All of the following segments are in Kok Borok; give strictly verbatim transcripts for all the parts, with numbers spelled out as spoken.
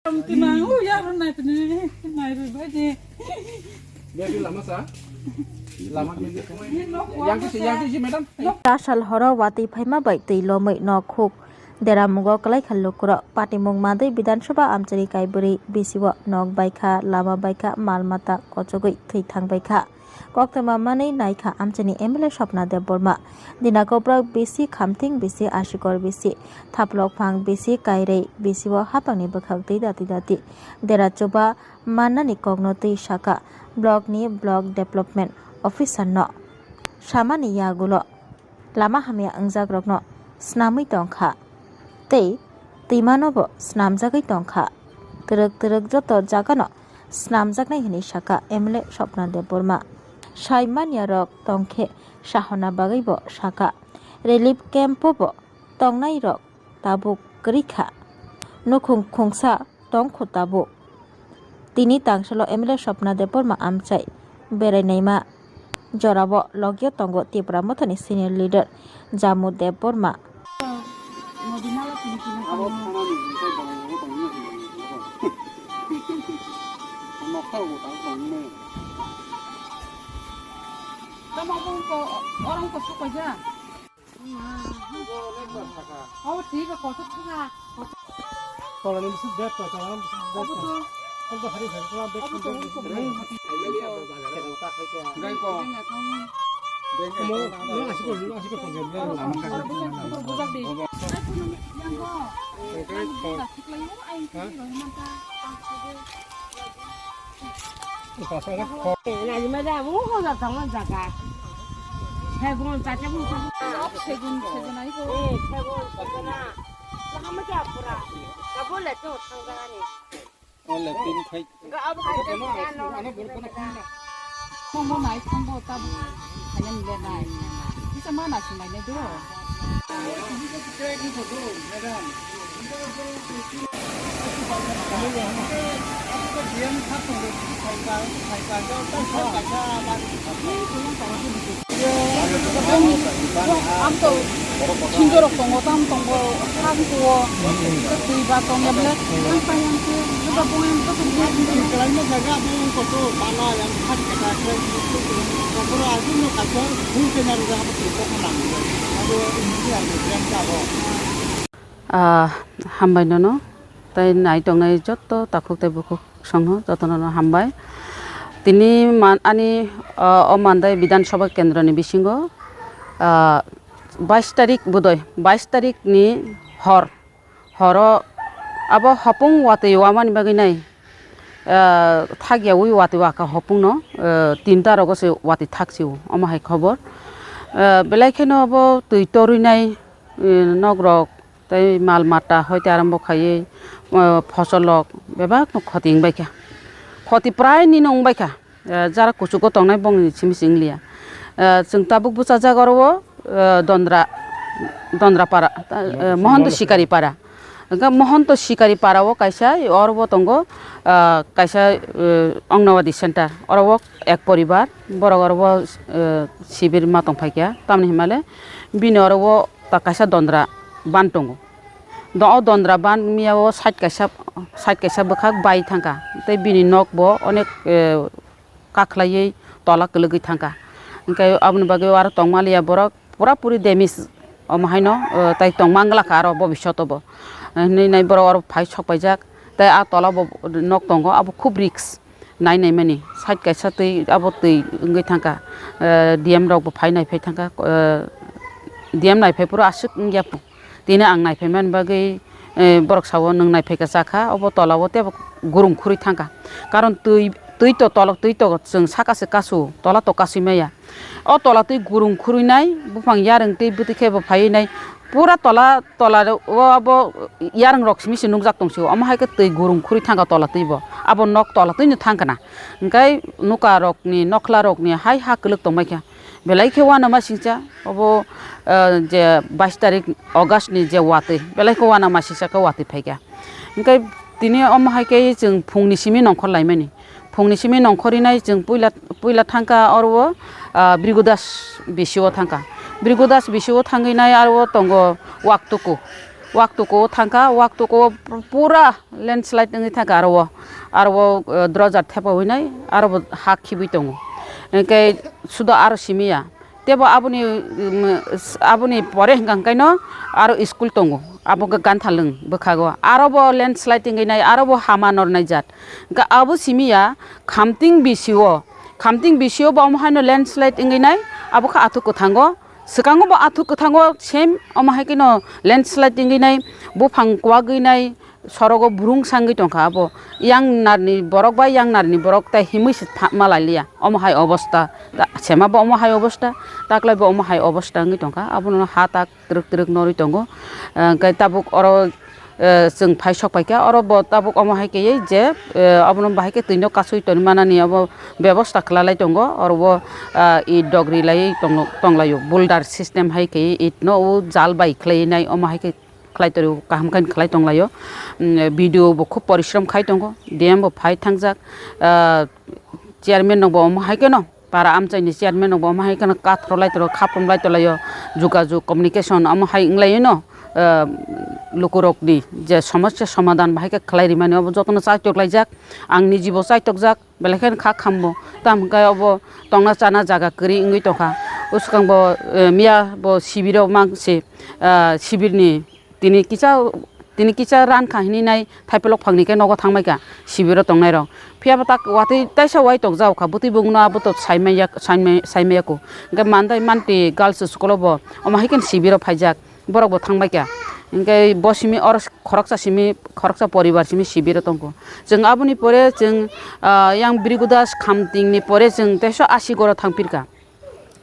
Tini ang, oh, ya, ro nai tini, nai ro bai de. Yang kisi, yang kisi, madam. Tasal horo watwi phaima bai twi lomwi nok huk. Dera mugo kwlai kha lukurok. Patimung Madwi Bidhan Sabha amchari kaibwrwi bisio nok baikha, lama baikha, mal mata kochogwi thwi thang baikha. Koktwma manwi naikha amchaini M L A Swapna Debbarma. Dina koprak bisi, khamthing bisi, asikor bisi, thaplok phang bisi, kairwi bisio hapangni bwkhak twi dati dati dera chuba mannani kokno twi saka blockni Block Development Officer no samani yagulo lama hamya wngjakrokno snamwi tongkha tei twimanobo snamjagwi tongkha. Twrwk twrwk joto jagano snamjaknai hwnwi saka M L A Swapna Debbarma. Sai manyarok tongkhe sahona bagwibo saka relief camp-o bo tongnairok tabuk kwrwi kha. Nukhung khungsa tongkhu tabuk. Tini tangsalo M L A Swapna Debbarma amchai berainaima jorao logio tongo Tipra Mothani senior leader Jamu Debbarma. Tamo bung ko orang ko suka ja. Aw, thik ba kotor thik ba. Tolani bisi bag ko, tolani bisi bag ko. Tolto hari hari ko bag ko. Gai ko. Mo, no, asi ko, asi ko tong. Bujak di. Gai ko. Segun, segun aiko. Ole tin khai. Tongbo nai, tongbo tabuk. Khaina nile nai. Kisa mana si nai nai do. Ang to sinjorok tongo, tam tongo, ha kuo, twi ba tong ya ble, ang pai ang khe, ang pai ang khe. Ah, hambai nono, tei nai tongnai joto takhuk tei bukhuk songno jotono no hambai. Tini man, ani, ah, o Mandai Bidhan Sabha Kendroni bisingo, ah, bais tarik bodoi, bais tarik ni hor, horo abo hopung watwi wamani bagwi nai, ah, thakyawi watwi waka hopungno, ah, tinta rogo se watwi thaksio, omo hai khobor. Ah, belai kheno abo twi torwi nai, eh, nok rok tei mal mata hoite arombo khaiwi, ah, phosol rok bebak no khoti wngbaikha, khoti prai nino wngbaikha. Eh, jara kuchugo tongnai bongni simi se wngliya. Eh, chwng tabuk bwchajak oro o, eh, Dondra, Dondra para, eh, Mohondo Sikari para. Hwnkhe Mohondo Sikari para o kaisa, oro o tongo, ah, kaisa, eh, Anganwadi center. Oro o ek poribar, borok oro o, eh, sibir ma tongphaikha. Tamoni hinmale bini oro o ta kaisa Dondra ban tongo. Do-, o Dondra ban miya o side kaisa, side kaisa bwkhak bai thangkha. Tei bini nok bo onek, eh, kakhlaiwi tola kwlwgwi thangkha. Hwnkhe aboni bagwi aro tongma liya borok pura puri damage omo haino, eh, tai tongma wngla kha aro bobishoto bo. Eh, hinwi nai borok oro phai sok paijak. Tei a tola bo nok tongo, abo khub risk. Nai naimani side kaisa twi abo twi wngwi thangkha, eh, D M rok bo phai naiphai thangkha, eh, D M naiphai phuru aswk wngya pu. Tini ang naiphaimani bagwi, eh, borok sao nwng naiphaikha chakha, obo tola o teibo gurung khurwi thangkha. Karon twi, twi to tolok twi to chwng saka se kasu, tola to kasui maya. O tola twi gurung khurwi nai, buphang yarwng tei bwtwi khe bo phaiwi nai. Pura tola, tola o abo yarwng rok simi se nukjak tong sio. Omo hai khe twi gurung khurwi thangkha tola twi bo. Abo nok tola twi no thangkha na. Hwnkhe nuka rok ni, nokhla rok ni hai ha kwlwk tong mai kha. Belai khe uanama singcha, obo, eh, je bais tarik August ni je watwi, belai khe uanama singcha khe watwi phaikha. Hwnkhe tini omo hai khe chwng phungni simi nongkhor laimani. Phungni simi nongkhor rinai chwng puila, puila thangkha oro o, ah, Bhrigu Das bisio thangkha. Bhrigu Das bisio thangwi nai aro o tongo Waktuku. Waktuko thangkha, waktuko pura landslide wngwi thangkha aro o, aro o, eh, drojar thepa winai aro bo ha khibwi tongo. Hwnkhe sudo aro simi ya. Tebo aboni, um, aboni pore hwnkha hwnkhe no aro school tongo. Abo khe Ganthalwng bwkhago. Aro bo landslide wngwi nai, aro bo hama nornai jat. Hwnkhe abo simi ya, Khamting bisio, Khamting bisio bo omo haino landslide wngwi nai, abo khe athuk kwthango. Swkango bo athuk kwthango same omo hai kheno landslide wngwi nai, buphang kwagwi nai, sorogo burung sangwi tongkha abo. Yang narni borok bai yang narni borok tai himwi se tha-, ma lai liya. Omo hai obosta. Ta-, sema bo omo hai obosta, taklai bo omo hai obosta wngwi tongkha. Abono ha tak twrwk twrwk norwi tongo. Eh, hwnkhe tabuk oro, eh, chwng phai sok paikha. Oro bo tabuk omo hai khe je, eh, abono bahai khe twino kasui toni manani abo bebosta khwlalai tongo. Oro bo, ah, it dogri lai tongno-, tonglaio. Boulder system hai khe it no o jal bai khlai nai omo hai khe khlai torio, kaham khe khlai tonglaio. Mm, B D O bo khub porishrom khai tongo, D M bo phai thangjak, ah, chairman rok bo omo hai kheno, para amchaini chairman rok bo omo hai kheno kathro lai toro, khaprom lai tolaio, jogajog, communication omo hai wnglaino, ah, lukurokni je somosya somadhan bahai khe khlai rimani obo jotono chaitok laijak. Ang nijibo chaitokjak, belai kheno kha khambo, tamo hwnkhe obo tongna chana jaga kwrwi wngwi tongkha. Bwswkang bo, eh, miya bo sibiro mang se, ah, sibirni Tini kisa, tini kisa ran kha hinwi nai thaiplok phangni khe nogo thangbai kha sibiro tongnai rok. Phiya bo tak watwi taisa wai tokjak kha, bwtwi bungno abo to saimaya, saimaya, saimaya kho. Hwnkhe Mandai Manti Girls School o bo omo hai khe sibiro phaijak, borok bo thangbai kha. Hwnkhe bo simi oro khoroksa simi, khoroksa poribar simi sibiro tongkho. Chwng aboni pore chwng, ah, yang Bhrigu Das Khamtingni pore chwng teisa Asigoro thangphirkha.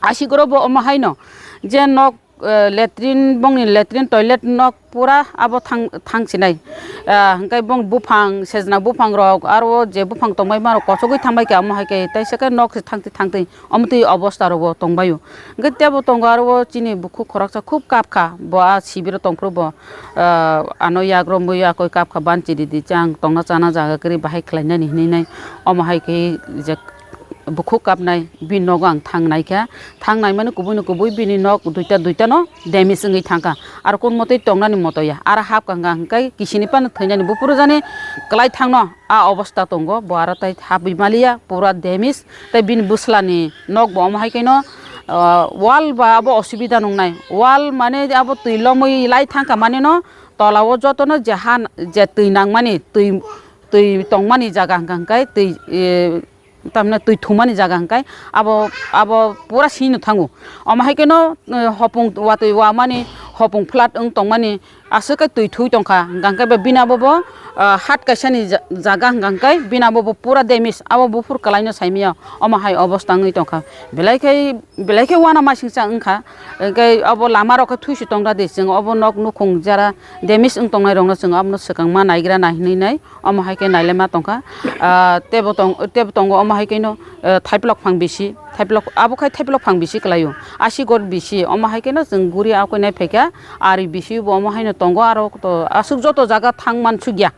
Asigoro bo omo haino je nok, eh, latrine, bongni latrine toilet nok pura abo thang, thang sinai. Ah, hwnkhe bong buphang, sejna buphang rok, aro je buphang tongbai ma rok kochogwi thangbai kha, omo hai khe taisa khe nok se thangtwi thangtwi omo twi obosta rok bo tongbai o. Hwnkhe tebo tongo aro o chini bukhuk khoroksa khub kap kha, bo a sibiro tongphuru bo, ah, ano yak romwi yakoi kap kha, banchi ridi chang tongna chana jaga kwrwi bahai khlainani hinwi nai, omo hai khe je bukhuk kapnai, bini nogo ang thang naikha. Thang naimani kubui no kubui bini nok duita duita no damage wngwi thangkha. Aro kun motwi tongnani moto ya. Aro hapkha hwnkha hwnkhe kisini phano thwinani buphuru jani kwlai thangno a obosta tongo. Bo aro tai hapwi maliya, pura damage. Tai bini bwslani nok bo omo hai khe no, ah, wall ba abo osubida nungnai. Wall mane abo twi lomwi lai thangkha mane no tola o joto no je ha je twi nangmani, twi, twi tongmani jaga hwnkha hwnkhe twi, eh, tamni twi thumani jaga hwnkhe abo, abo pura sino thango. Omo hai kheno, eh, hopung watwi wamani, hopung flat wng tongmani, aswk khe twi thui tongkha. Hwnkha hwnkhe bini abo bo, ah, hat kaisani ja-, jaga hwnkha hwnkhe bini abo bo pura damage, abo buphuru kwlaino saimaya omo hai obosta wngwi tongkha. Belai khe, belai khe uanamasingcha wngkha. Hwnkhe abo lama rok khe thuisu tongda di, chwng obo nok nukhung jara damage wng tongnai rokno chwng abono swkang ma naigra nai hinwi nai. Omo hai khe nailaima tongkha. Ah, tebo tong, tebo tongo omo hai kheno, eh, thaiplok phang bisi, thaiplok, abo khai thaiplok phang bisi kwlaio. Asi gor bisi, omo hai kheno chwng guri akoi nai phaikha, ari bisi bo omo haino tongo, aro to aswk joto jaga thang mansukya.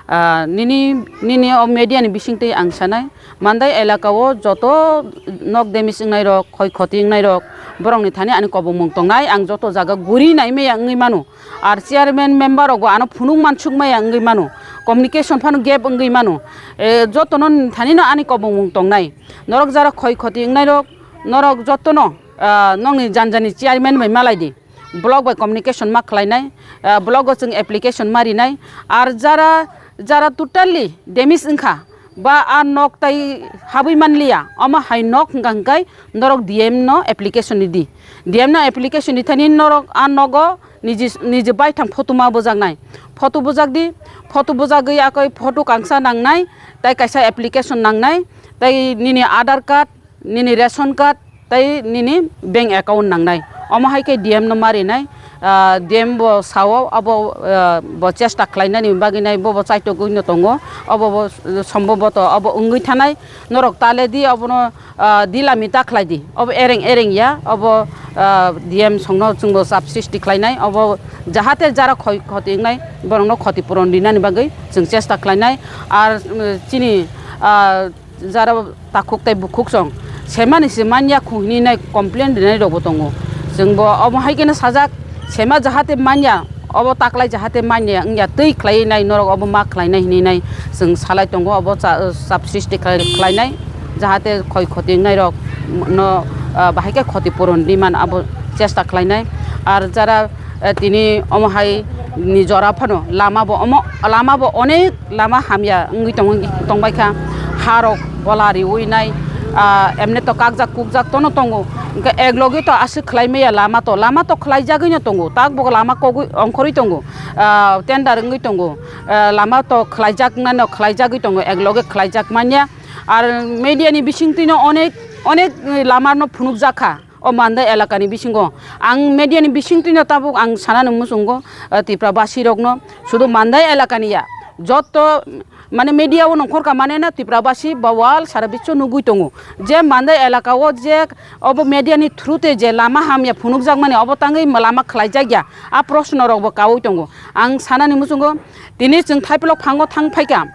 Ah, nini, nini o media ni bisingtwi ang sanai, Mandai elaka o joto nok damage wngnai rok, khoi khoti wngnai rok, borok ni thani ani kobongmung tongnai, ang joto jaga guri nai maya wngwi mano. Ar chairman member rok bo ano phunuk mansuk maya wngwi mano, communication phano gap wngwi mano. E, jotono thani no ani kobongmung tongnai. Norok jara khoi khoti wngnai rok, norok jotono, ah, nokni janjani chairman bai malai di. Block bai communication ma khlainai, ah, block o chwng application ma rinai. Ar jara, jara totally damage wngkha, ba a nok tai habwi manliya, omo hai nok hwnkha hwnkhe norok D M no application ridi. D M no application rithani norok a nogo niji, niji baithang photo ma bujaknai. Photo bujakdi, photo bujagwi akoi photo kangsa nangnai, tai kaisa application nangnai, tai nini Aadhaar card, nini ration card, tai nini bank account nangnai. Omo hai khe D M no ma rinai, ah, D M bo sao, abo, ah, bo chesta khlainani bagwi nai, bo bo chaitogwi no tongo, obo bo sombhoboto obo wngwi thanai, norok ta le di, obono, ah, dilami ta khlai di, obo ereng ereng ya, obo, ah, D M songno chwngbo chap sristi khlainai, obo jahate jara khoi khoti wngnai, borokno khoti puron rinani bagwi chwng chesta khlainai, ar, um, chini, ah, jara takhuk tai bukhuk song semani se manya khung hinwi nai complain rinai rokbo tongo. Chwngbo omo hai kheno sajak, sema jahate manya, Obo taklai jahate manya wngya twi khlai nai, norok obo ma khlai nai hinwi nai chwng salai tongo, obo cha-, chap sristi khlai, khlai nai, jahate khoi khoti wngnai rok no, ah, bahai khe khoti puron di man abo chesta khlai nai. Ar jara, eh, tini omo hai ni jora phano lama bo omo, lama bo onek lama hamya wngwi tong-, tongbai kha, ha rok bola riwi nai, ah, emne to kakjak kukjak tono tongo, hwnkhe ek loge to aswk khlai maya lama to, lama to khlai jagwi no tongo, tak bo lama kogwi ongkhorwi tongo, ah, tender wngwi tongo, ah, lama to khlai jak nano khlai jagwi tongo, ek loge khlai jak manya, ar media ni bising twi no onek, onek lama no phunuk jak kha. O Mandai elakani bisingo ang mediani bisingtwino tabuk ang sanani muchungo, eh, Tripura basirokno sudu Mandai elakani ya, jotto mane mediao nongkhorka mane na Tripura basi ba world sara biswo nugui tongo je Mandai elakao je obo mediani through te je lama hamya phunukjakmani obo tangwi lama khlaijakya, a proshno rokbo kaui tongo. Ang sanani muchungo tini chwng Thaiplok phango thang phaikha,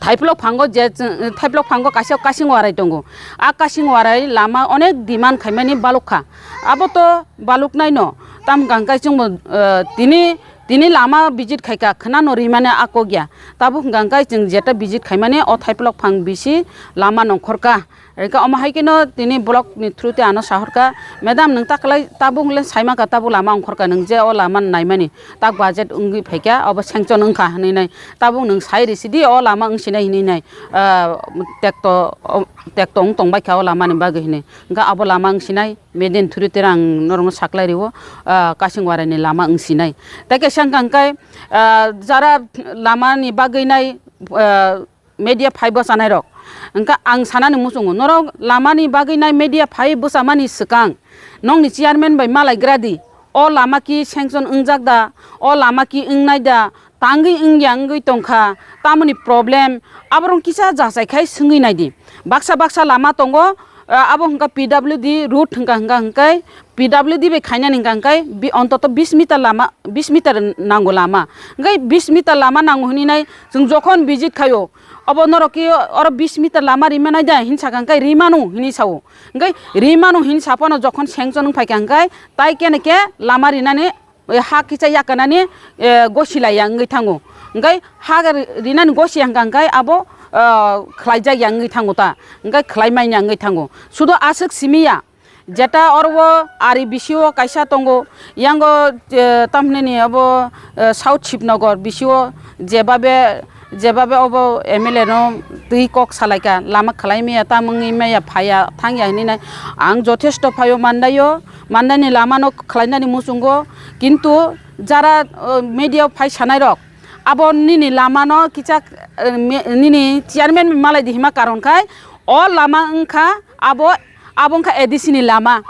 Thaiplok phango je chwng, Thaiplok phango kaisa kasing warai tongo. A kasing warai lama onek demand khaimani baluk kha. Abo to baluk naino. Tam hwnkha hwnkhe chwngbo, eh, tini, tini lama visit khaikha khwnano rimani a kok ya. Tabuk hwnkha hwnkhe chwng jeta visit khaimani o Thaiplok phang bisi lama nongkhorka. Hwnkhe omo hai kheno tini block ni through te ano sahorkha, "Madam, nwng taklai tabuk le saimankha tabuk lama ongkhorkha, nwng je o lama naimani tak budget wngwi phaikha, obo sanction wngkha," hinwi nai. "Tabuk nwng sai risi di, o lama wngsinai," hinwi nai. Ah, tekto, o, tekto wng tongbaikha o lamani bagwi hinwi. Hwnkhe abo lama wngsinai, mediani through te ang norokno saklai rio, ah, kasing waraini lama wngsinai. Tei kaisa hwnkha hwnkhe, ah, jara lamani bagwi nai, ah, media phai bwchanai rok. Hwnkhe ang sanani muchungo, norok lamani bagwi nai media phai bwchamani swkang nokni chairman bai malai gra di. O lama ki sanction wngjak da, o lama ki wngnai da, tangwi wngya wngwi tongkha, tamoni problem, aborok kisa jachai khai swngwi nai di. Baksa baksa lama tongo, ah, abo hwnkha P W D route hwnkha, hwnkha hwnkhe P W D bai khainani hwnkha hwnkhe bi-, ontoto bis meter lama, bis meter nango lama. Hwnkhe bis meter lama nango hinwi nai chwng jokhon visit khaio, obo norok ki oro bis meter lama rimanai da hinwi sakha hwnkhe rimano hinwi sao. Hwnkhe rimano hinwi saphano jokhon sanction wng phaikha hwnkhe tai kene khe lama rinani, eh, ha kisa yakanani, eh, gosilaiya wngwi thango. Hwnkhe ha ri-, rinani gosiya hwnkha hwnkhe abo, ah, khlaijakya wngwi thango ta. Hwnkhe khlai manya wngwi thango. Sudo aswk simi ya. Jeta oro o ari bisio kaisa tongo, yango, eh, tamhinani abo, eh, South Shibnogor bisio jebabe, jebabe obo M L A no twi kok salaika, lama khlai maya, tamungwi maya, phaya, thangya hinwi nai. Ang jothesto phaio mandaio, mandaini lama no khlainani muchungo, kintu jara, eh, media o phai sanai rok, abo nini lama no kichak, eh, me-, nini chairman malai di hima karon khai, o lama wngkha abo, abo wngkha A D C ni lama,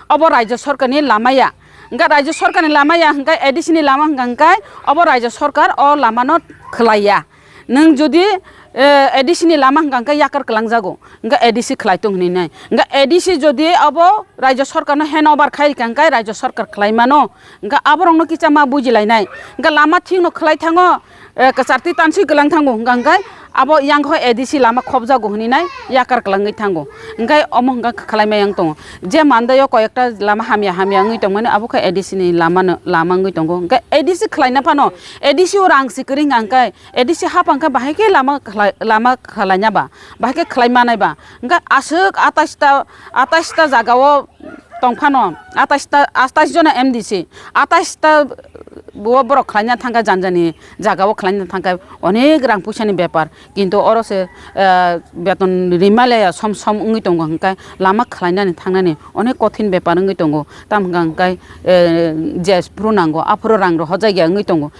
obo Rajya Sarkar ni lama ya. Hwnkhe Rajya Sarkar ni lama ya hwnkhe A D C ni lama hwnkha hwnkhe obo Rajya Sarkar o lama no khlai ya. Nwng jodi, eh, A D C ni lama hwnkha hwnkhe yakar kwlangjago, hwnkhe A D C khlai tong hinwi nai. Hwnkhe A D C jodi obo Rajya Sarkar no hand over khai rikha hwnkhe Rajya Sarkar khlai mano. Hwnkhe aborok no kisa ma bujilainai. Hwnkhe lama thik no khlai thango, eh, kwchar twi tanswi kwlang thango, hwnkha hwnkhe abo yang khe A D C lama khopjago hinwi nai yakar kwlangwi thango. Hwnkhe omo hwnkha khlai ma yang tongo. Je mandaio koyekta lama hamya hamya wngwi tongmani abo khe A D C ni lama no, lama wngwi tongo. Hwnkhe A D C khlaina phano A D C o rang si kwrwi hwnkha hwnkhe A D C hapang khe bahai khe lama khlai, lama khlaina ba, bahai khe khlai manai ba. Hwnkhe aswk atais ta, atais ta jaga o tong phano, atais ta, atais jona M D C, atais ta bo borok khlaina thangkha, janjani jaga o khlaina thangkha, onek rang puisa ni bepar, kintu oro se, eh, beton rimale som som wngwi tongo, hwnkhe lama khlainani thangnani onek kothin bepar wngwi tongo, tamo hwnkha hwnkhe, eh, je phuru nango aphuru rang rohorjakya wngwi tongo,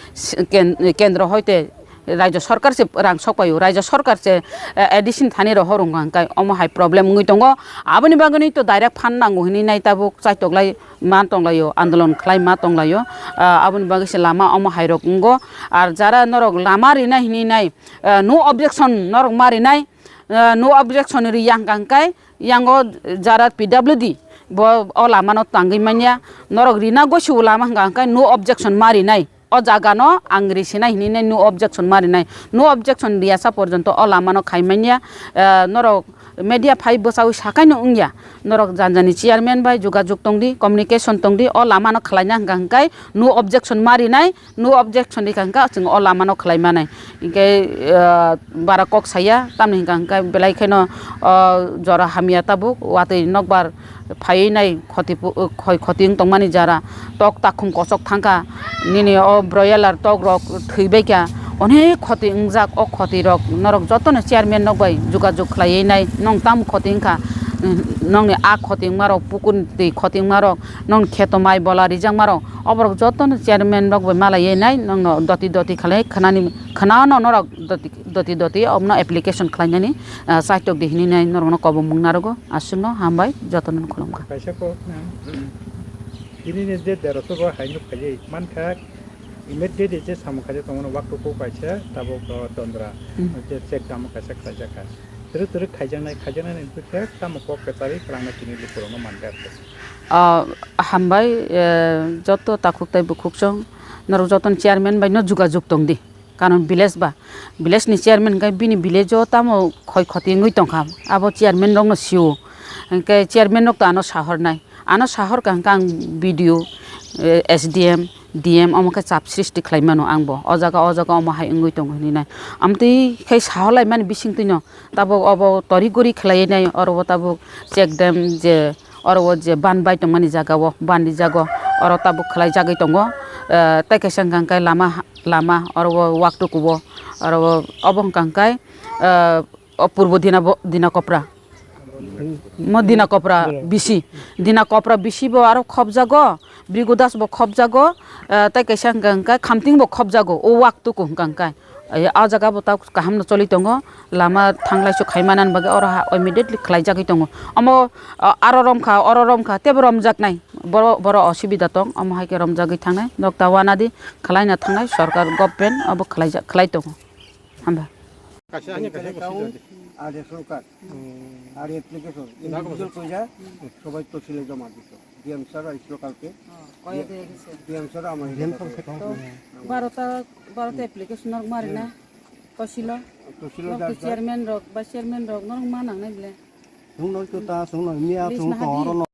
ken-, kendro hoite Rajya Sarkar se rang sok paio, Rajya Sarkar se, eh, A D C ni thani rohor wngkha hwnkhe omo hai problem wngwi tongo. Aboni bagwino to direct phan nango hinwi nai tabuk chaitoklai ma tonglaio, andolon khlai ma tonglaio. Ah, aboni bagwi se lama omo hai rok wngo. Ar jara norok lama rina hinwi nai, eh, no objection norok ma rinai, eh, no objection ri yang kang kai yango jara P W D bo o lama no tangwi manya, norok rina gosi o lama hwnkha hwnkhe no objection ma rinai. O jaga no ang risinai hinwi nai no objection ma rinai. No objection riyasa porjonto o lama no khai manya. Eh, norok Media phai bwchaui sakaino wngya, norok janjani chairman bai jogajog tongdi, communication tongdi, o lamano khlaina hwnkha hwnkhe no objection marinai, no objection rikha hwnkhe chwng o lamano khlai manai. Hinkhe, ah, bara kok saya, tamni hwnkha hwnkhe belai kheno, ah, jora hamya tabuk, watwi nokbar phaiwi nai khoti pu-, khoi khoti wng tongmani jara, tok takhum kochok thangkha, nini o broiler tok rok thwibaikha, onek khoti wngjak, o khoti rok norok jotono chairman nok bai jogajog khlaiwi nai, nwng tamo khoti wngkha, nokni a khoti wngmarok, pukur twi khoti wngmarok, nokni kheto mai bola rijakmarok, oborok jotono chairman nok bai malaiwi nai, nokno doti doti khlai khwnani, khwnano norok doti doti doti omono application khlainani, ah, chaitok di hinwi nai norokno kobom mung narogo, aswkno hambai, jotono khulumkha. Kaisa kok, hmm, tini ni je derosho bo hai nuk khaijai mankha, immediately je samung khaijak tongmani waktuku kaisa tabuk, oh, tondra, hmm, je check dam kaisa khlaijakha. Twrwk twrwk khaijaknai, khaijaknai ni bwkhe tamo kok kwcharwi kwlangna tini lukurokno mankha. Ah, hambai, eh, joto takhuk tei bukhuksong, norok jotono chairman bai no jogajog tongdi. Karon village ba, village ni chairman hwnkhe bini village o tamo khoi khoti wngwi tongkha, abo chairman rokno sio. Hwnkhe chairman rok to ano sahornai, ano sahorkha hwnkhe ang B D O, eh, S D M, D M omo khe chap srishti khlai mano ang bo. O jaga, o jaga omo hai wngwi tongo hinwi nai. Amtwi khe sahorlaimani bisingtwino tabuk obo tori gori khlaiwi nai, oro o tabuk check dam je, oro o je ban bai tongmani jaga o, ban rijago, oro tabuk khlai jagwi tongo. Eh, tei kaisa hwnkha hwnkhe lama, lama, oro o waktuku o, oro o, obo hwnkha hwnkhe, eh, o purbo Dina bo, Dina Kopra. Mo Dina Kopra bisi. Dina Kopra bisi bo aro khopjago, Brigu Das bo khopjago, eh, tei kaisa hwnkha hwnkhe Khamting bo khopjago, o waktuku hwnkha hwnkhe. Eh, o jaga bo ta kaham no choli tongo, lama thanglai su khai manani bagwi oro ha immediately khlai jagwi tongo. Omo, ah, aro romkha, oro romkha, tebo romjaknai. Boro, boro osubida tong, omo hai khe romjagwi thangnai. Nok ta wanadi khlaina thangnai, sorkar, government obo khlaijak, khlai tongo. Hambai. Kaisa ani kaisa Kale kaun, ade sorkar, ade application, individual koya, sobai tosile joma dito. D M sir aislo kalke. Oh, kaya de gese. D M sir amar D M sir khe tong. To, barota, barota application norok mari na. Tosilo. Tosilo norok dar dar. Chairman rok, vice chairman rok, norok ma nang nai bile. Sung noi to ta, sung noi mia, list sung ma to hadi. Oro no.